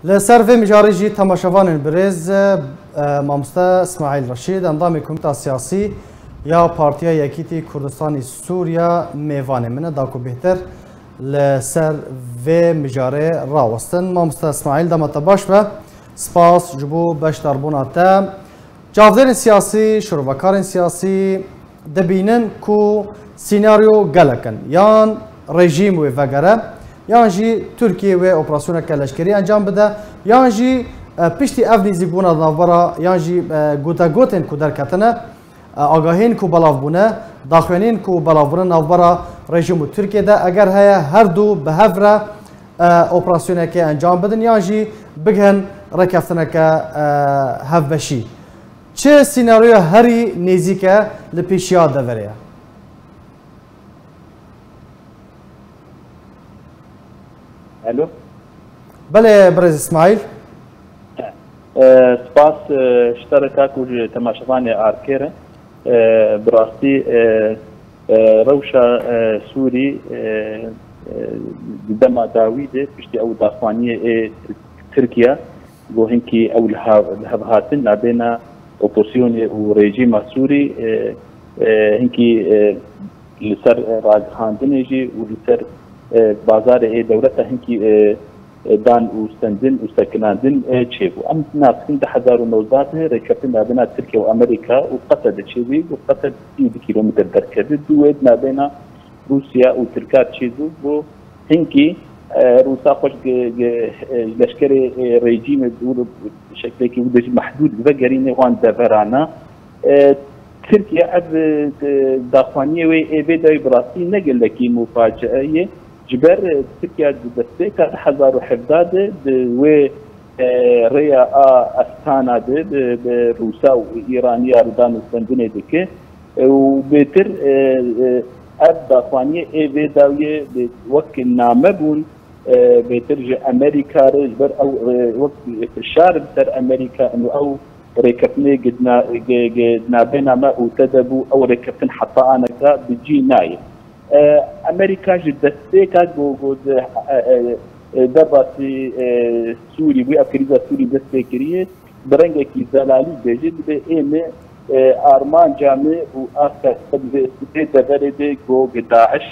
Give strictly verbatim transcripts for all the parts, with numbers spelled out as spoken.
Li ser vê mijarê jî temaşevanên birêz, e, mamoste Smaîl Reşîd, endamê Komîta Siyasî ya Partiya Yekîtî Kurdistanî Sûriya, mêvanê min e, da ku bêhtir li ser vê mijarê rawestin. Mamoste Smaîl, dema te baş be. Spas ji bo beşdarbûna te. Çavdêrên siyasî, şirovekarên siyasî dibînin ku sînaryo gelek in. Yan rejîm wê vegere, yan jî Tirkiye wê operasyoneke leşkerî encam bide, yan jî, e, piştî ev nêzîkbûna di navbera, yan jî, e, gotegotên ku derketine, e, agahiyên ku belav bûne, daxuyaniyên ku belav bûne navbera rejîm û Tirkiye de, eger heye her du bi hev re, e, operasyoneke encam bidin, yan jî bigihin rêkeftineke, e, hevbeşî. Çi sînaryoya herî nêzîk e li pêşiya deverê ye? Alo? Belê, birêz Îsmaîl. E, spas, e, ji te re kak û ji temaşevanê Arkê re. E, bi rastî, e, e, rewşa, e, Sûrî, e, e, di dema dawî de piştî ew daxuyaniyê ê Tirk-, Tirkiye, ku hinkî ew li hev-, li hev hatin nabêna opozisyonê û rejîma Sûrî, e, e, hinkî, e, li ser ragihandinê jî û li ser, e, bazarê ê dewleta hinkî, e, e, dan û stendin û sekinandin, e, çêbû. Em nas dikin du hezar û nozdeh de rêkeftin nabêna Tirkiye û Amerîka û Qeter de çêbû û Qeter sî û du kîlometre derkevî. Dû wê di nabêna Rûsya û Tirka çêbû, ku hinkî, e, Rûsa xwe ji ge-, ge-, e, ji leşkerê, e, rejîmê dûr, şeklekî wî de jî mehdûd vegerîne wan deverana. E, Tirkiye ev, e, daxuyaniyê wê ê vê dayî bi rastî ne gelekî mufaciye ye. Ji ber, e, Tirkiye di destpêka du hezar û hevdeh de di wê, e, rêya a Astana de bi, bi Rûsa û Îraniya re dan û stendinê dike. E, û bêtir, e, e, ev daxuyaniyê ê vê dawiyê bi wek name bûn, e, bêtir ji Amerîka re, ji ber ew, e, wek fişar bi ser Amerîka, û ew rêkeftinê gi di na-, gi, gi di nabêna me û te de bû, ew rêkeftin heta aneka bi cî nayê. E, Amerîka ji destpêka ku, ku di, e, e, e, derbasî, e, Sûrî bû, ev krîza Sûrî dest pê kiriye, bi rengekî zelalî bêje, dibe ê me, e, armanca me û asta vê, vê deverê de ku bi DAIŞ,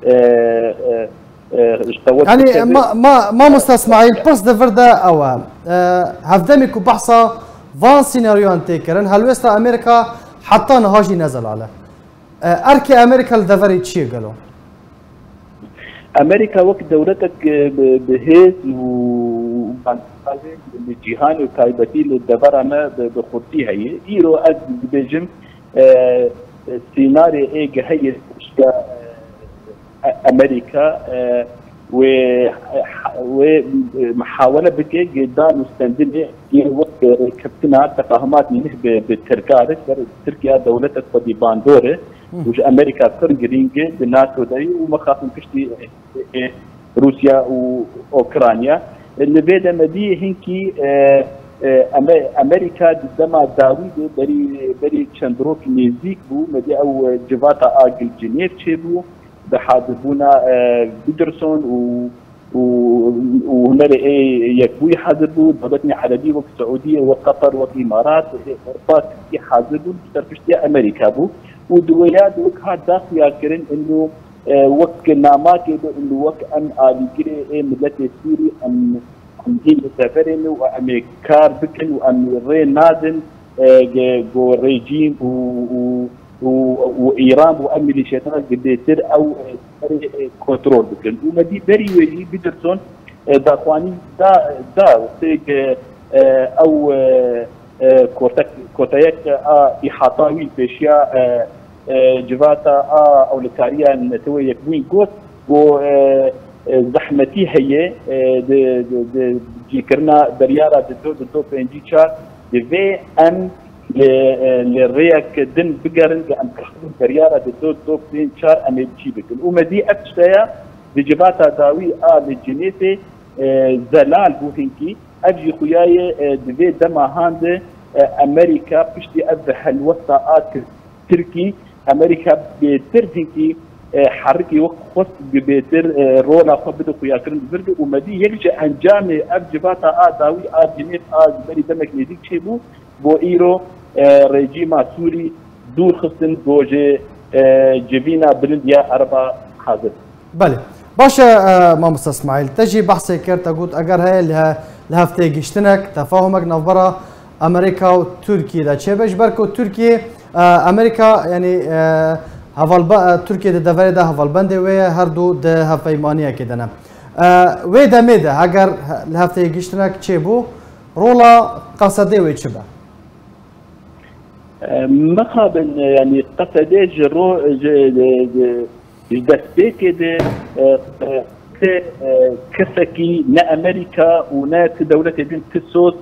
e, e, e, ji qewet Yani, bikeve. ma, ma, mamoste Smaîl, pirs di vir de ew e. E, hevdemê ku behsa van sînaryoyan tê kirin, helwêsta Amerîka heta niha jî ne zelal e. E, erkê Amerîka li deverê çi ye gelo? Amerîka wek dewletek, e, bi, bi hêz û li cîhanê û taybetî li devera me bi, bi xurtî heye. Îro ez dibêjim, e, sînarê ê ge heye, işte, e, Amerîka, e, wê, e, wê, e, mihawele bike, ge dan û stendinê yê wek rêkeftina tefahumatî neh bi, bi Tirka re, ber Tirkiye dewletek xwedî bandor e. Hı. Û ji Amerîka pir girîng e di NATO de yî û mixabin piştî, e, e, Rûsya û Ukrayna. Li vê de me dî hinkî, e, e, Ame-, Amerîka di dema dawî de berî, berî çend rokî nêzîk bû, me dî ew, e, civata a gil Cinêv çêbû, bi hazirbûna, e, Biderson û û, û hunerê ê yekbûyî hazir bû, dewletên erebî wek Siûdiyê, wek Qeter, wek Îmarat, ê Ewropa, Tirkî hazir bûn, ser piştî Amerîka bû. Û di wêya de wek hat daxuya kirin, inu, e, wek namakê de, inu wek em alîgirê ê miletê Sûrî, em, em hî li seferê ne û em ê kar bikin û em rê nadin, e, ge-, go rejîm û, û, û, û Îran û em milîşyetana gi bêtir ew, e, berê, e, kontrol bikin. Û me dî berî wê jî Biderson, e, daxuyanî da, da, wextê ke, e, ew, e, e, kotek-, koteyek a îhata wî pêşiya, e, e, civata a ewlekariya Netewê Yekbûyî got, ku, e, e, zehmetî heye, e, di, di, di cîkirina biryara di do, di do pêncî çar, divê em li, e, li rêyek din bigerin, ku em karin biryara di do, do pênc çar em ê bi cî bikin. Û me dî ev tişteya di civata dawî a li Cinêfê, e, zelal bû hinkî. Ev jî xuya ye, e, di vê dema han de, e, Amerîka piştî ev helwesta a Tir-, Tirkî, Amerîka bêtir hinkî, e, herikî wek xwest bi bêtir, e, rola xwe bide xuyakirin bi vir de û me dî yek ji encamê ev civata a dawî a Cinêv a ji berî demek nêzîk çêbû, bo îro, e, rejîma Sûrî dûr xistin go ji, e, civîna bilind ya Ereba hazir. Belê. Baş e, e, mamosta Îsmaîl, te jî behsê kir, te got eger heye li he-, li hefteyê giştinek, tefahumek navbera Amerîka û Tirkiyê de çêbe, ji ber ku Tirkiye, e, Amerîka, yanî, e, hevalbe-, e, Tirkiye di deverê de hevalbendê wê ye, her du di hevpeymaniyekê de ne. E, wê demê de, heger he-, li hefteyê giştinek çêbû, rola Qesedê wê çi be? E, mixabin, e, yanî Qesedê ji ro-, ji, ji, ji, ji destpêkê de, e, e, ti, e, kesekî ne Amerîka û ne ti dewletê din ti soz,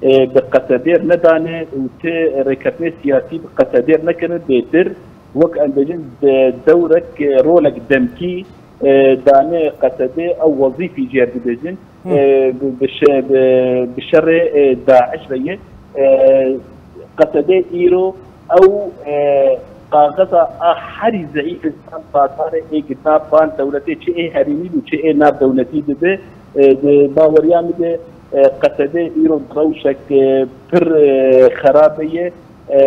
e, bi Qesedê nedane û ti rêkeftinê siyasî bi Qesedê nekirin bêtir. Wek em bêjin de-, dewrek, e, rolek demkî, e, dane Qesedê ew wezîfî jê dibêjin. Hı. E, bi, bi şe-, bi, bi şerê, e, DAIŞ ve ye. E, Qesedê îro ew, e, kaxeza a herî zeîf insan bazarê ê gitna van dewletê çi ê herêmî bû, çi ê nav dewletî dibe. E, di baweriya min de, e, Qesedê îro rewşek, e, pir, e, xerabe ye. E,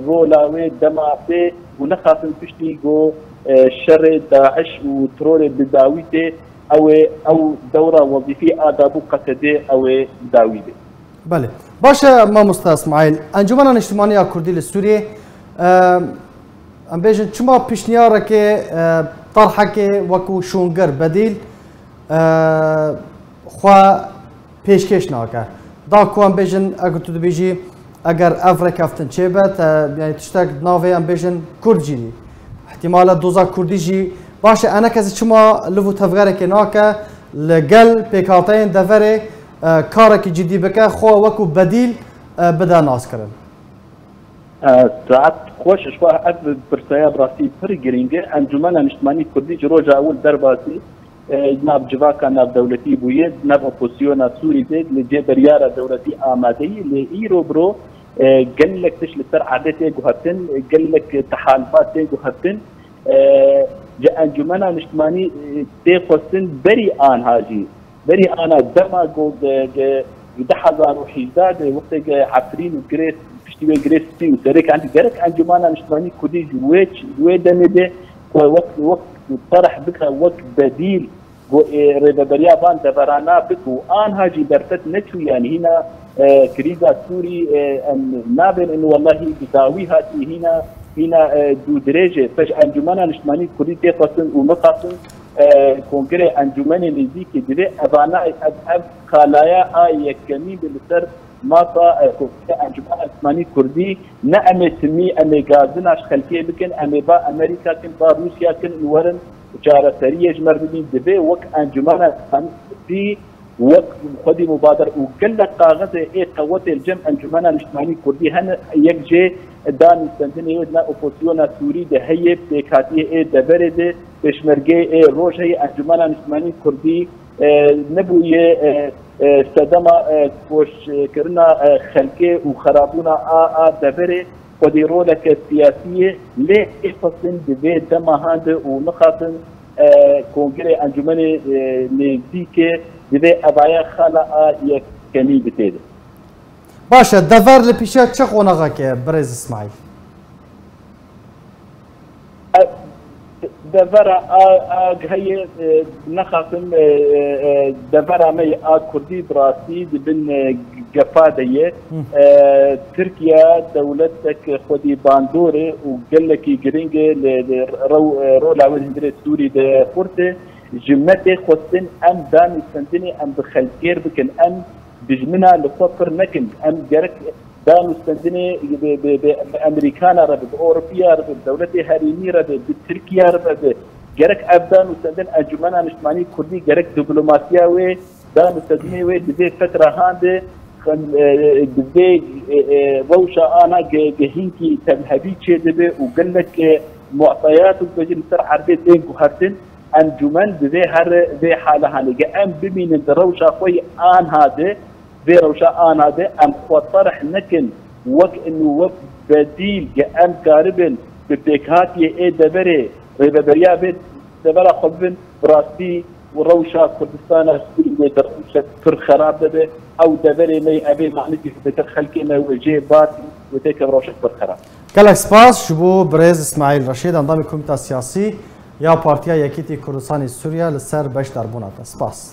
rola wê dema tê û nexasin piştî ku, e, şerê DAIŞ û terorê bi dawî tê, ew ê ew dewra wezîfî a dabû Qesedê ew ê bi dawî bê. Belê. Baş e, mamosta Îsmaîl. Encûmena Niştimanî ya Kurdî li Sûriyê, e, em bêjin çima pişniyarekê, e, terhekê wekû şûngir, bedîl, e, xwe pêşkêş nake. Da ku em bêjin, eger tu dibêjî, eger ev rêkeftin çêbe, te, yanî tiştek di navê em bêjin Kurd jî, îhtîmala doza Kurdî jî baş e, enekesî çima liv û tevgerekê nake, li gel pêkhateyên deverê, e, karekî cidî bike, xwe wekû bedîl, e, bide naskirin? E, saet xweş, ji xwe ev pirsaya bi rastî pir girîng e. Encûmena Niştimanî Kurdî ji roja ewil derbasî, e, nav civaka navdewletî bûye, nav opozisyona Sûrî de li cê biryara dewletî amade ye. Lê îro biro, e, gelek tişt li ser erdê tê guhertin, gelek tehalifat tê guhertin. E, ji Encûmena Niştimanî, e, tê xwestin berî anha jî. Berî ana dema ku di, di, di du hezar û hejdeh de wextê ku Efrîn û girê, piştî wê girê spî û serê kandî gerek Encûmena Niştimanî Kurdî ji wê ç-, ji wê demê de xwe wek, wek terh bike, wek bedîl ku ê rêveberiya van deverana bike û anha jî derfet neçû, yanî hîna, e, krîza Sûrî, e, em nabên in wellahî bi dawî hatî hîna, hîna, e, dûdirêj e. Pêş Encûmena Niştimanî Kurdî tê xwestin û mixwestin e, Kongrê Encûmenê Nêzîkî divê evana ev, ev kalaya a yekemîn be li ser masa, e, Kongrê Encûmena Niştimanî Kurdî, ne em ê timî, em ê gazina ji xelkê bikin, em ê ba Amerîka kin, ba Rûsya kin, û werin çareseriyê ji me re bidin. Divê wek Encûmena Niştimanî Kurdî, wek xwedî Mubader û gelek kaxizê ê qewetê li cem Encûmena Niştimanî Kurdî hene, yek jê danûstendinê wê di nav opozisyona Sûrî de heye, pêkhatiyê ê deverê de, pêşmergeyê ê roj heye, Encûmena Niştimanî Kurdî, e, nebûye, e, e, sedema, e, koçkirina, e, xelkê û xerabûna a, a deverê, xwedî roleke siyasî ye, lê ê xwestin di vê dema han de û nixwestin, e, Kongrê Encûmenê, e, Nêzîkê divê evaya xala a yekemîn bi tê de. Baş e, dever li pêşiya çi qonaxekê, birêz Îsmaîl? E, devera a, a heye, e, nexasim, e, e, e, devera me a Kurdî bi rastî di bin, e, gefa de ye. Hı. E, Tirkiye dewletek xwedî bandor e û gelekî giring e li, li rew-, e, rola wê li hundirê Sûrî de xurt e. Ji me tê xwestin em danûstendinê em bi xelkêr bikin, em dijmina li xwe pir nekin. Em gerek danûstendinê bi, bi, bi, bi Amerîkana re be, bi Ewropiya re be, bi dewletê herêmî re be, bi Tirkiye re be, be. Gerek ev danûstendin Encûmena Niştimanî Kurdî, gerek diplomasiya wê, danûstendinê wê di vê fetra han de, e, di vê, e, e, rewşa ana ge-, gehînkî tevhevî çêdibe û gelek, e, mu'teyat û bêjin li ser erdê tên guhertin. Encûmen divê her vê hala hanê ge em bimînin di rewşa xwe yê anha de, vê rewşa anha de em xwe terh nekin wek inu wek bedîl ge em karibin bi pêkhatiyê ê deverê Rêveberiya bê devera xwe bibin, bi rastî û rewşa Kurdistana Sûriyê de rewşek pir xerab dibe. Ew deverê me, ev ê manî zêdetir xelkê me wê jê bar, wê têke rewşek pir xerab. Gelek spas ji bo birêz Îsmaîl Reşîd, endamê Komîta Siyasî ya Partiya Yekîtî Kurdistanê Sûriye li ser beşdarbûna te. Spas.